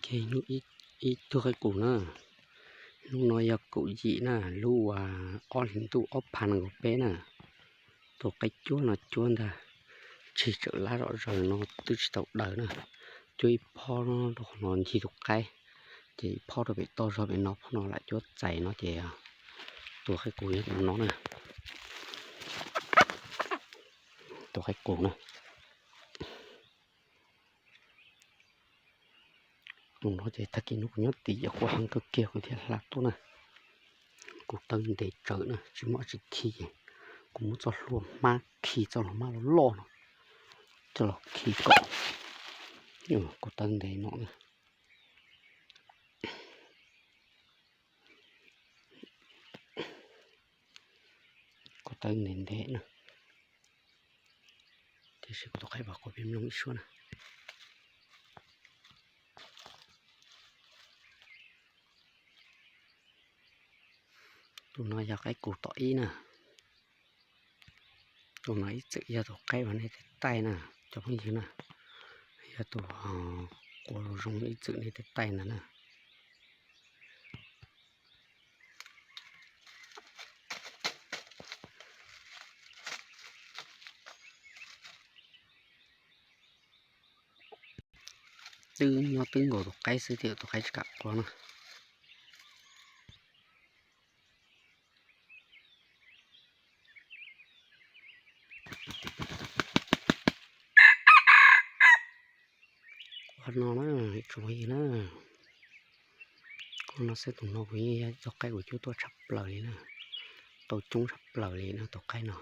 Ib tug qaib qus na, hnub no yog kaum yim na, lub uas ob hlis ntuj ob phav nees nkaum peb na. Tus qaib cuab no cuab ntag, tsig tsawm lab zom zaws no twb tsis tau daws na. Cuab ib phob rau qhov no ncig tus qaib, ces ib phob rau pem toj zog pem no, phob no lam cuab txais no ces tus qaib qus yog tus no na. Tus qaib qus na. Tus no ces tag kis no kuv nyob tid ces quaj heev kawg kiag kuv thiaj hla tuaj na. Kuv taw ntev tsawv na, tsis muaj tsis khi ces kuv muab txoj hlua hmab khi, txoj hlua hmab loj loj no coj los khi kom kuv taw ntev no na. Kuv taw ntev ntev na, tiam sis kuv tus qaib pom kuv pib mloog ib suab na. Tus no yog qaib qus tom ib na. Tus no ib txwm yog tus qaib uas nej tej taij na, cov phooj ywg na, yog tus quas zoo ib txwm nej tej taij ntawd na. Twb nyob twb nkaus tus qaib xwb thiab tus qaib tsis kam quaj na. Qhov no na, tsoom phooj ywg na, qhov no xwb tus no kuv yeej yog tus qaib kuv cuab tuaj tshaj plaws li na, tau coob tshaj plaws li na tus qaib no.